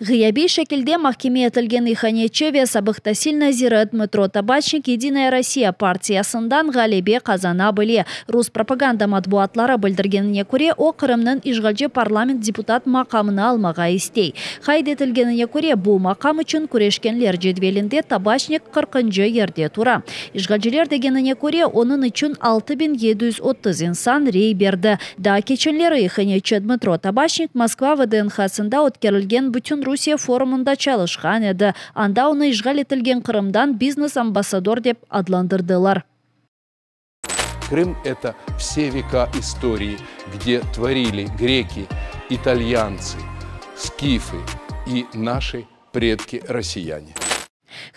Ğıyabiy şekilde mahkeme etilgen ihanetçi ve sabıq tasil naziri Dmıtro Tabaçnik Yedinaya Rossiya partiyasından ğalebe qazana bile. Rus propaganda matbuatları bildirgenine köre, o, Qırımnıñ işğalci parlament deputat maqamını almağa istey. Qayd etilgenine köre, bu maqam içün küreşkenler cedvelinde Tabaçnik qırqıncı yerde tura. İşğalciler degenine köre, onıñ içün 6730 insan rey berdi. Daa keçenleri ihanetçi Dmıtro Tabaçnik Moskva VDNHsında ötkerilgen Bütünrusiye forumında çalışqan edi, anda onı işğal etilgen Qırımdan biznes-ambassador dep adlandırdılar. Krım это все века истории, где творили греки, итальянцы, скифы и наши предки россияне.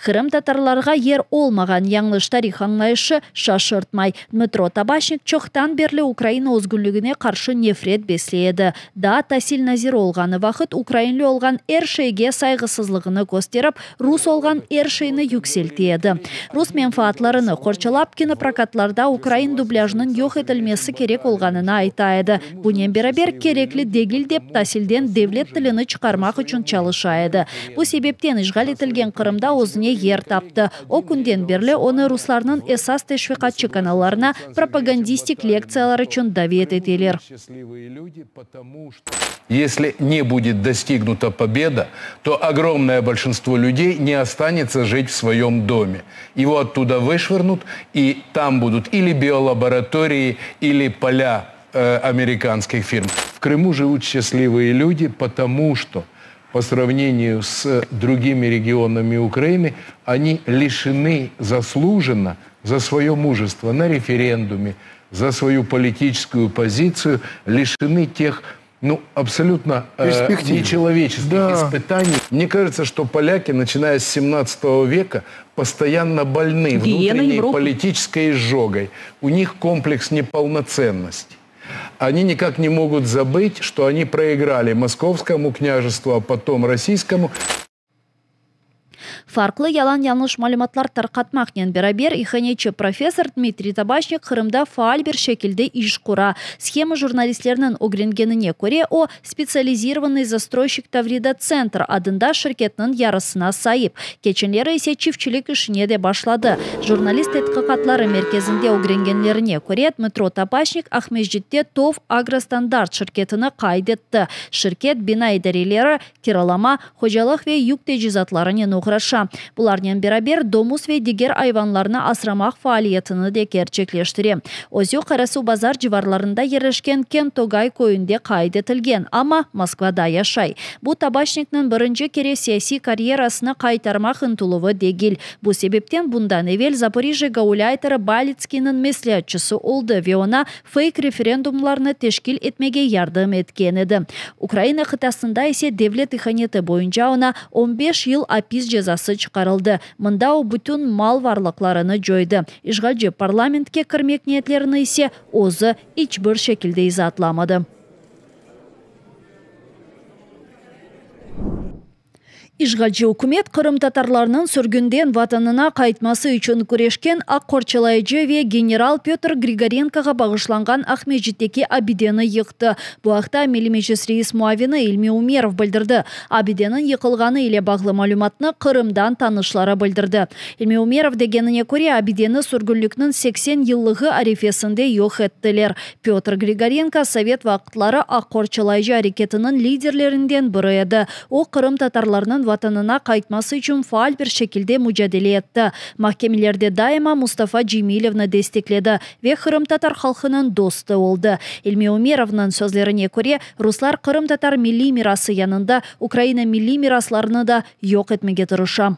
Qırımtatarlarğa yer olmağan yañlış tarih añlayışı şaşırtmay. Dmıtro Tabaçnik çoqtan berli Ukraina özgünligine qarşı nefret besley edi. Daa tasil naziri olğanı vaqıt ukrainli olğan er şeyge sayğısızlığını kösterip, rus olğan er şeyni yükselte edi. Rus menfaatlarını qorçalap, kinoprokatlarda ukrain dublâjınıñ yoq etilmesi kerek olğanını ayta edi. Bunen beraber, kerekli degil dep, tasilden devlet tilini çıqarmaq içün çalışa edi. Bu sebepten işğal etilgen Qırımda özüne yer taptı. O künden berli onı ruslarnıñ esas teşviqatçı kanallarına propagandistik lektsiyalar içün davet eteler. Если не будет достигнута победа, то огромное большинство людей не останется жить в своем доме. Его оттуда вышвырнут, и там будут или биолаборатории, или поля американских фирм. В Крыму живут счастливые люди, потому что по сравнению с другими регионами Украины, они лишены заслуженно за свое мужество на референдуме, за свою политическую позицию, лишены тех ну, абсолютно нечеловеческих испытаний. Мне кажется, что поляки, начиная с 17 века, постоянно больны Гиена внутренней Европы. политической изжогой. У них комплекс неполноценности. Они никак не могут забыть, что они проиграли московскому княжеству, а потом российскому. Farqlı yalan-yañlış malümatlar tarqatmaqnen beraber ihanetçi professor Dmitriy Tabaçnik Qırımda faal bir şekilde iş qura. Shemı jurnalistleriniñ ögrengenine köre, o, Spetsializirovanıy zastroyşik Tavrida Tsentr adında şirketniñ yarısına saip. Keçenleri ise çiftçilik işine de başladı. Jurnalist tedqiqatları merkezinde ögrengenlerine köre, Dmıtro Tabaçnik Aqmescitte TOV Agrostandart şirketini qayd etti. Şirket bina idareleri, kiralama, hocalıq ve yük tecizatlarınen oğraşa. Bularnen beraber domuz ve diger ayvanlarnı asramaq faaliyetini de kerçekleştire. Özü Qarasuvbazar civarlarında yerleşken Kentogay köyünde qayd etilgen, amma Moskvada yaşay. Bu Tabaçnikniñ birinci kere siyasiy karyerasını qaytarmaq ıntıluvı degil. Bu sebepten bundan evel Zaporijjâ gaulâyterı Balitskiyniñ mesleatçısı oldı ve oña feyk referendumlarnı teşkil etmege yardım etken edi. Ukraina qıtasında ise devlet ihaneti boyunca oña on beş yıl apis cezası çıqarıldı. Mında o bütün mal-varlıqlarını coydı. İşğalci parlamentke kirmek niyetlerini ise özü iç bir şekilde izaatlamadı. İşğalci ükümet qırımtatarlarnıñ sürgünden vatanına qaytması içün küreşken aq qorçalayıcı ve general Pötr Grigorenkoğa bağışlanğan Aqmescitteki abideni yıqtı. Bu aqta Milliy Meclis reis muavini İlmi Umerov bildirdi. Abideniñ yıqılğanı ile bağlı malümatnı Qırımdan tanışları bildirdi. İlmi Umerov degenine köre, abideni sürgünlikniñ 80 yıllığı arefesinde yoq ettiler. Pötr Grigorenko sovet vaqıtları aq qorçalayıcı areketiniñ liderlerinden biri edi. O, qırımtatarlarnıñ vatanına qaytması içün faal bir şekilde mucadele etti. Mahkemelerde daima Mustafa Cemilevni destekledi ve qırımtatar halqınıñ dostu oldı. İlmi Umerovnıñ sözlerine köre, ruslar qırımtatar milliy mirası yanında Ukraina milliy miraslarını da yoq etmege tırışa.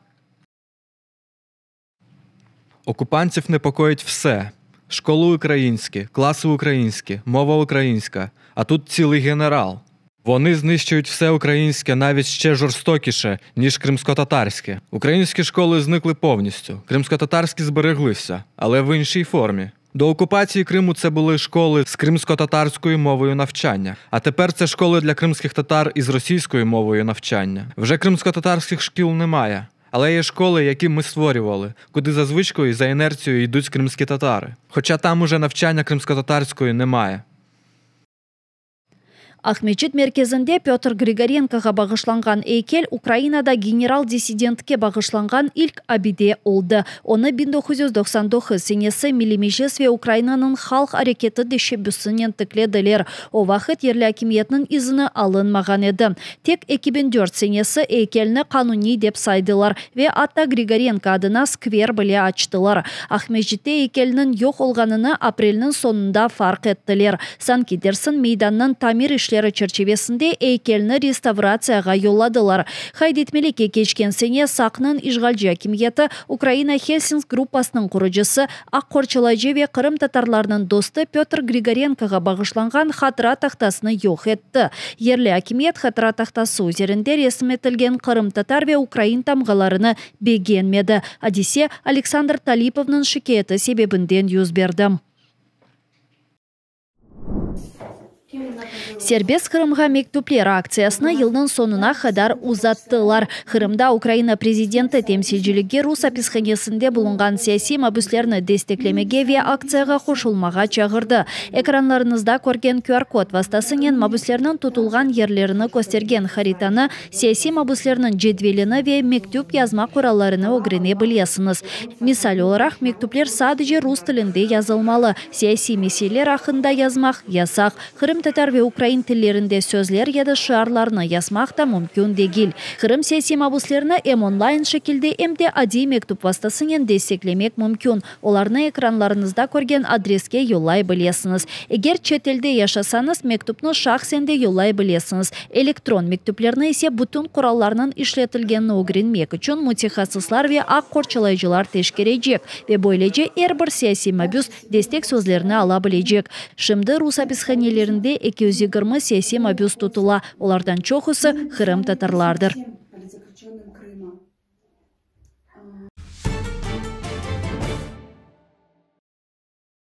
Окупантів непокоїть все: школи українські, класи українські, мова українська, а тут цілий генерал. Вони знищують все українське навіть ще жорстокіше, ніж кримськотатарське. Українські школи зникли повністю, кримськотатарські збереглися, але в іншій формі. До окупації Криму це були школи з кримськотатарською мовою навчання. А тепер це школи для кримських татар із російською мовою навчання. Вже кримськотатарських шкіл немає. Але є школи, які ми створювали, куди за звичкою і за інерцією йдуть кримські татари. Хоча там уже навчання кримськотатарської немає. Aqmescit merkezinde Pötr Grigorenkoğa bağışlanğan eykel Ukrainada general-dissidentke bağışlanğan ilk abide oldı. Onı 1999 senesi Milliy Meclis ve Ukrainanıñ halq areketi teşebbüsinen tiklediler. O vaqıt yerli akimiyetniñ izini alınmağan edi. Tek 2004 senesi eykelni qanuniy dep saydılar ve atta Grigorenko adına skver bile açtılar. Aqmescitte eykelniñ yoq olğanını aprelniñ soñunda farq ettiler. Sanki dersiñ meydannıñ tamir işleri çerçivesinde eykelni restavratsiyağa yolladılar. Qayd etmeli ki, keçken sene Saqnıñ işğalci akimiyeti Ukraina Helsink gruppasınıñ qurucısı, aq qorçalayıcı ve qırımtatarlarnıñ dostu Pötr Grigorenkoğa bağışlanğan hatıra tahtasını yoq etti. Yerli akimiyet hatıra tahtası üzerinde resim etilgen qırımtatar ve ukrain tamğalarını begenmedi. Adise Aleksandr Talipovnıñ şikâyeti sebebinden yüz berdi. Serbest Qırımğa mektüpler aktsiyasını yılnıñ soñuna qadar uzattılar. Qırımda Ukraina prezidenti temsilciligi rus apishanesinde bulunğan siyasiy mabüslerni desteklemege ve aktsiyağa qoşulmağa çağırdı. Ekranlarıñızda körgen QR-kod vastasınen mabüslerniñ tutulğan yerlerini köstergen haritanı, siyasiy mabüslerniñ cedvelini ve mektüp yazma qurallarını ögrene bilesiñiz. Misal olaraq, mektüpler sadece rus tilinde yazılmalı, siyasiy meseleler aqqında yazmaq yasaq, qırımtatar ve ukrain tillerinde sözler ya da şiarlarnı yazmaq da mümkün degil. Qırım siyasiy mabüslerini em online şekilde, em de adiy mektüp vastasınen desteklemek mümkün. Olarnı ekranlarıñızda körgen adreske yollay bilesiñiz. Eger çetelde yaşasañız, mektüpni şahsen de yollay bilesiñiz. Elektron mektüplerni ise bütün qurallarnıñ işletilgenini ögrenmek içün mütehassıslar ve aq qorçalayıcılar teşkerecek ve böylece er bir siyasiy mabüs destek sözlerini ala bilecek. Şimdi rus apishanelerinde 220 siyasiy mabüs tutula, olardan çoqusı qırımtatarlardır.